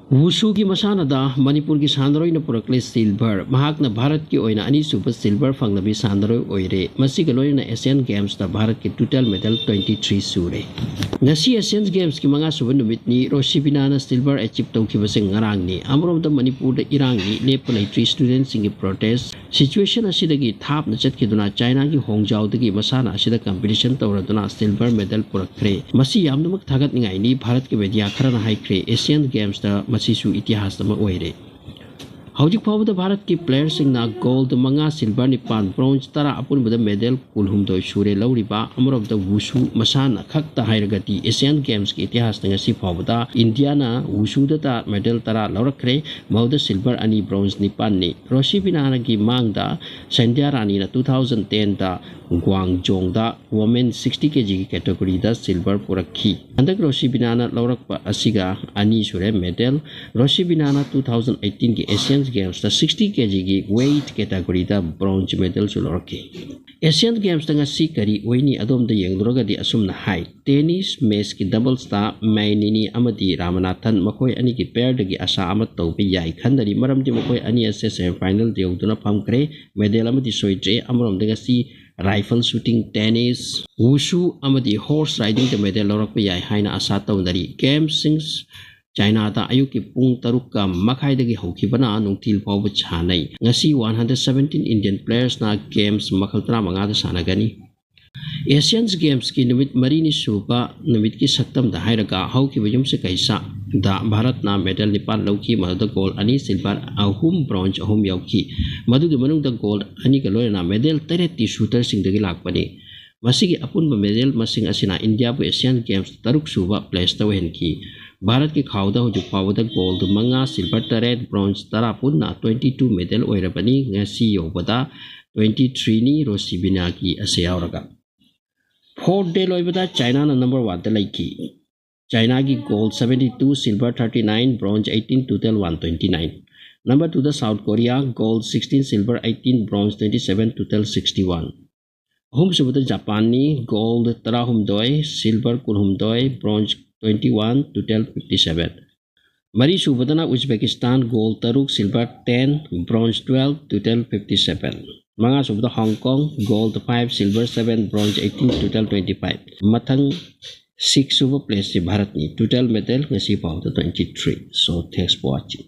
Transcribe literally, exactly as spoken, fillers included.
ꯋꯨꯁꯨꯒꯤ ꯃꯁꯥꯟꯅꯗ ꯃꯅꯤꯄꯨꯔꯒꯤ ꯁꯥꯟꯅꯔꯣꯏꯅ ꯄꯨꯔꯛꯂꯦ ꯁꯤꯜꯚꯔ꯫ ꯃꯍꯥꯛꯅ ꯚꯥꯔꯠꯀꯤ ꯑꯣꯏꯅ ꯑꯅꯤꯁꯨꯕ ꯁꯤꯜꯚꯔ ꯐꯪꯂꯕꯤ ꯁꯥꯟꯅꯔꯣꯏ ꯑꯣꯏꯔꯦ꯫ ꯃꯁꯤꯒ ꯂꯣꯏꯅꯅ ꯑꯦꯁꯤꯌꯥꯟ ꯒꯦꯝꯁꯇ ꯚꯥꯔꯠꯀꯤ ꯇꯣꯇꯦꯜ ꯃꯦꯗꯜ ꯇ꯭ꯋꯦꯟꯇꯤ ꯊ꯭ꯔꯤ ꯁꯨꯔꯦ꯫ ꯉꯁꯤ ꯑꯦꯁꯤꯌꯥꯟ ꯒꯦꯝꯁꯀꯤ ꯃꯉꯥꯁꯨꯕ ꯅꯨꯃꯤꯠꯅꯤ꯫ ꯔꯣꯁꯤꯕꯤꯅꯥꯅ ꯁꯤꯜꯚꯔ ꯑꯦꯆꯤꯞ ꯇꯧꯈꯤꯕꯁꯦ ꯉꯔꯥꯡꯅꯤ꯫ ꯑꯃꯔꯣꯝꯗ ꯃꯅꯤꯄꯨꯔꯗ ꯏꯔꯥꯡꯒꯤ ꯂꯦꯞꯄ ꯂꯩꯇ꯭ꯔꯤ ꯁ꯭ꯇꯨꯗꯦꯟꯠꯁꯤꯡꯒꯤ ꯄ꯭ꯔꯣꯇꯦꯁ꯫ ꯁꯤꯆꯨꯋꯦꯁꯟ ꯑꯁꯤꯗꯒꯤ ꯊꯥꯞꯅ ꯆꯠꯈꯤꯗꯨꯅ ꯆꯥꯏꯅꯥꯒꯤ ꯍꯣꯡꯖꯥꯎꯗꯒꯤ ꯃꯁꯥꯟꯅ ꯑꯁꯤꯗ ꯀꯝꯄꯤꯇꯤꯁꯟ ꯇꯧꯔꯗꯨꯅ ꯁꯤꯜꯚꯔ ꯃꯦꯗꯜ ꯄꯨꯔꯛꯈ꯭ꯔꯦ꯫ ꯃꯁꯤ ꯌꯥꯝꯅꯃꯛ ꯊꯥꯒꯠꯅꯤꯡꯉꯥꯏꯅꯤ꯫ ꯚꯥꯔꯠꯀꯤ ꯃꯦꯗꯤꯌꯥ ꯈꯔꯅ ꯍꯥꯏꯈ꯭ꯔꯦ, ꯑꯦꯁꯤꯌꯥꯟ ꯒꯦꯝꯁꯇ ꯃꯁꯤꯁꯨ ꯏꯇꯤꯍꯥꯁ ꯑꯃ ꯑꯣꯏꯔꯦ꯫ ꯍꯧꯖꯤꯛ ꯐꯥꯎꯕꯗ ꯚꯥꯔꯠꯀꯤ ꯄ꯭ꯂꯦꯌꯔꯁꯤꯡꯅ ꯒꯣꯜꯗ ꯃꯉꯥ, ꯁꯤꯜꯚꯔ ꯅꯤꯄꯥꯟ, ꯕ꯭ꯔꯣꯟꯖ ꯇꯔꯥ, ꯑꯄꯨꯟꯕꯗ ꯃꯦꯗꯜ ꯀꯨꯟꯍꯨꯝꯗꯣꯏ ꯁꯨꯔꯦ ꯂꯧꯔꯤꯕ꯫ ꯑꯃꯔꯣꯝꯗ ꯋꯨꯁꯨ ꯃꯁꯥꯟꯅ ꯈꯛꯇ ꯍꯥꯏꯔꯒꯗꯤ ꯑꯦꯁꯤꯌꯥꯟ ꯒꯦꯝꯁꯀꯤ ꯏꯇꯤꯍꯥꯁꯇ ꯉꯁꯤ ꯐꯥꯎꯕꯗ ꯏꯟꯗꯤꯌꯥꯅ ꯋꯨꯁꯨꯗꯇ ꯃꯦꯗꯜ ꯇꯔꯥ ꯂꯧꯔꯛꯈ꯭ꯔꯦ꯫ ꯃꯗꯨꯗ ꯁꯤꯜꯚꯔ ꯑꯅꯤ, ꯕ꯭ꯔꯣꯟꯖ ꯅꯤꯄꯥꯟꯅꯤ꯫ ꯔꯣꯁꯤꯕꯤꯅꯥꯒꯤ ꯃꯥꯡꯗ ꯁꯟꯙ꯭ꯌꯥ ꯔꯥꯅꯤꯅ ꯇꯨ ꯊꯥꯎꯖꯟ ꯇꯦꯟꯗ ꯒ꯭ꯋꯥꯡꯖꯣꯡꯗ ꯋꯣꯃꯦꯟ ꯁꯤꯛꯁꯇꯤ ꯀꯦꯖꯤꯒꯤ ꯀꯦꯇꯦꯒꯣꯔꯤꯗ ꯁꯤꯜꯚꯔ ꯄꯨꯔꯛꯈꯤ꯫ ꯍꯟꯗꯛ ꯔꯣꯁꯤꯕꯤꯅꯥꯅ ꯂꯧꯔꯛꯄ ꯑꯁꯤꯒ ꯑꯅꯤ ꯁꯨꯔꯦ ꯃꯦꯗꯜ꯫ ꯔꯣꯁꯤꯕꯤꯅꯥꯅ ꯇꯨ ꯊꯥꯎꯖꯟ ꯑꯩꯠꯇꯤꯟꯒꯤ ꯑꯦꯁꯤꯌꯟ ꯒꯦꯝꯁꯇ ꯁꯤꯛꯁꯇꯤ ꯀꯦꯖꯤꯒꯤ ꯋꯦꯠ ꯀꯦꯇꯦꯒꯣꯔꯤꯗ ꯕ꯭ꯔꯣꯟꯖ ꯃꯦꯗꯜꯁꯨ ꯂꯧꯔꯛꯈꯤ꯫ ꯑꯦꯁꯤꯌꯥꯟ ꯒꯦꯝꯁꯇ ꯉꯁꯤ ꯀꯔꯤ ꯑꯣꯏꯅꯤ? ꯑꯗꯣꯝꯗ ꯌꯦꯡꯂꯨꯔꯒꯗꯤ ꯑꯁꯨꯝꯅ ꯍꯥꯏ, ꯇꯦꯅꯤꯁ ꯃꯦꯁꯀꯤ ꯗꯕꯜꯁꯇ ꯃꯦꯅꯤꯅꯤ ꯑꯃꯗꯤ ꯔꯥꯃꯅꯥꯊꯟ ꯃꯈꯣꯏ ꯑꯅꯤꯒꯤ ꯄꯦꯌꯔꯗꯒꯤ ꯑꯁꯥ ꯑꯃ ꯇꯧꯕ ꯌꯥꯏ ꯈꯟꯅꯔꯤ, ꯃꯔꯝꯗꯤ ꯃꯈꯣꯏ ꯑꯅꯤ ꯑꯁꯤ ꯁꯦꯃꯤꯐꯥꯏꯅꯦꯜꯗ ꯌꯧꯗꯨꯅ ꯐꯝꯈ꯭ꯔꯦ꯫ ꯃꯦꯗꯜ ꯑꯃꯗꯤ ꯁꯣꯏꯗ꯭ꯔꯦ꯫ ꯑꯃꯔꯣꯝꯗ ꯉꯁꯤ ꯔꯥꯏꯐꯜ ꯁꯨꯇꯤꯡ, ꯇꯦꯅꯤꯁ, ꯋꯨꯁꯨ ꯑꯃꯗꯤ ꯍꯣꯔꯁ ꯔꯥꯏꯗꯤꯡꯗ ꯃꯦꯗꯜ ꯂꯧꯔꯛꯄ ꯌꯥꯏ ꯍꯥꯏꯅ ꯑꯁꯥ ꯇꯧꯅꯔꯤ꯫ ꯒꯦꯝꯁꯤꯡ ꯆꯥꯏꯅꯥꯗ ꯑꯌꯨꯛꯀꯤ ꯄꯨꯡ ꯇꯔꯨꯛꯀ ꯃꯈꯥꯏꯗꯒꯤ ꯍꯧꯈꯤꯕꯅ ꯅꯨꯡꯊꯤꯜ ꯐꯥꯎꯕ ꯁꯥꯟꯅꯩ꯫ ꯉꯁꯤ ꯋꯥꯟ ꯍꯟꯗ꯭ꯔꯦꯠ ꯁꯕꯦꯟꯇꯤꯟ ꯏꯟꯗꯤꯌꯟ ꯄ꯭ꯂꯦꯌꯔꯁꯅ ꯒꯦꯝꯁ ꯃꯈꯜ ꯇꯔꯥꯃꯉꯥꯗ ꯁꯥꯟꯅꯒꯅꯤ꯫ ꯑꯦꯁꯤꯌꯟꯁ ꯒꯦꯝꯁꯀꯤ ꯅꯨꯃꯤꯠ ꯃꯔꯤꯅꯤ ꯁꯨꯕ ꯅꯨꯃꯤꯠꯀꯤ ꯁꯛꯇꯝꯗ ꯍꯥꯏꯔꯒ ꯍꯧꯈꯤꯕ ꯌꯨꯝꯁꯀꯩꯁꯗ ꯚꯥꯔꯠꯅ ꯃꯦꯗꯜ ꯅꯤꯄꯥꯟ ꯂꯧꯈꯤ꯫ ꯃꯗꯨꯗ ꯒꯣꯜ ꯑꯅꯤ, ꯁꯤꯜꯚꯔ ꯑꯍꯨꯝ, ꯕ꯭ꯔꯣꯟꯖ ꯑꯍꯨꯝ ꯌꯥꯎꯈꯤ꯫ ꯃꯗꯨꯒꯤ ꯃꯅꯨꯡꯗ ꯒꯣꯜ ꯑꯅꯤꯒ ꯂꯣꯏꯅꯅ ꯃꯦꯗꯜ ꯇꯔꯦꯠꯇꯤ ꯁꯨꯇꯔꯁꯤꯡꯗꯒꯤ ꯂꯥꯛꯄꯅꯤ꯫ ꯃꯁꯤꯒꯤ ꯑꯄꯨꯟꯕ ꯃꯦꯗꯜ ꯃꯁꯤꯡ ꯑꯁꯤꯅ ꯏꯟꯗꯤꯌꯥꯕꯨ ꯑꯦꯁꯤꯌꯥꯟ ꯒꯦꯝꯁ ꯇꯔꯨꯛ ꯁꯨꯕ ꯄ꯭ꯂꯦꯁꯇ ꯑꯣꯏꯍꯟꯈꯤ꯫ ꯚꯥꯔꯠꯀꯤ ꯈꯥꯎꯗ ꯍꯧꯖꯤꯛ ꯐꯥꯎꯕꯗ ꯒꯣꯜꯗ ꯃꯉꯥ, ꯁꯤꯜꯚꯔ ꯇꯔꯦꯠ, ꯕ꯭ꯔꯣꯟꯖ ꯇꯔꯥ ꯄꯨꯟꯅ ꯇ꯭ꯋꯦꯟꯇꯤ ꯇꯨ ꯃꯦꯗꯜ ꯑꯣꯏꯔꯕꯅꯤ꯫ ꯉꯁꯤ ꯌꯧꯕꯗ ꯇ꯭ꯋꯦꯟꯇꯤ ꯊ꯭ꯔꯤꯅꯤ ꯔꯣꯁꯤꯕꯤꯅꯥꯒꯤ ꯑꯁꯦ ꯌꯥꯎꯔꯒ꯫ ꯐꯣꯔꯠ ꯗꯦ ꯂꯣꯏꯕꯗ ꯆꯥꯏꯅꯥꯅ ꯅꯝꯕꯔ ꯋꯥꯟꯗ ꯂꯩꯈꯤ꯫ ꯆꯥꯏꯅꯥꯒꯤ gold seventy two, silver thirty nine, bronze eighteen, total one twenty nine. Number ꯇꯨꯗ South Korea, gold sixteen, silver eighteen, bronze twenty seven, total sixty one. ꯑꯍꯨꯝꯁꯨꯕꯗ ꯖꯄꯥꯟꯅꯤ, ꯒꯣꯜ ꯇꯔꯥꯍꯨꯝꯗꯣꯏ, ꯁꯤꯜꯚꯔ ꯀꯨꯟꯍꯨꯝꯗꯣꯏ, bronze twenty one, total fifty seven. ꯃꯔꯤ ꯁꯨꯕꯗꯅ ꯎꯖꯕꯦꯀꯤꯁꯇꯥꯟ, gold ꯇꯔꯨꯛ, silver ten, bronze twelve, total fifty seven꯫ ꯃꯉꯥ ꯁꯨꯕꯗ ꯍꯣꯡ ꯀꯣꯡ, gold five, silver seven, bronze eighteen, total twenty five꯫ ꯃꯊꯪ six ꯁꯨꯕ placeꯁꯤ ꯚꯥꯔꯠꯅꯤ꯫ Total medal ꯉꯁꯤ ꯐꯥꯎꯕꯗ twenty three꯫ So, thanks for watching꯫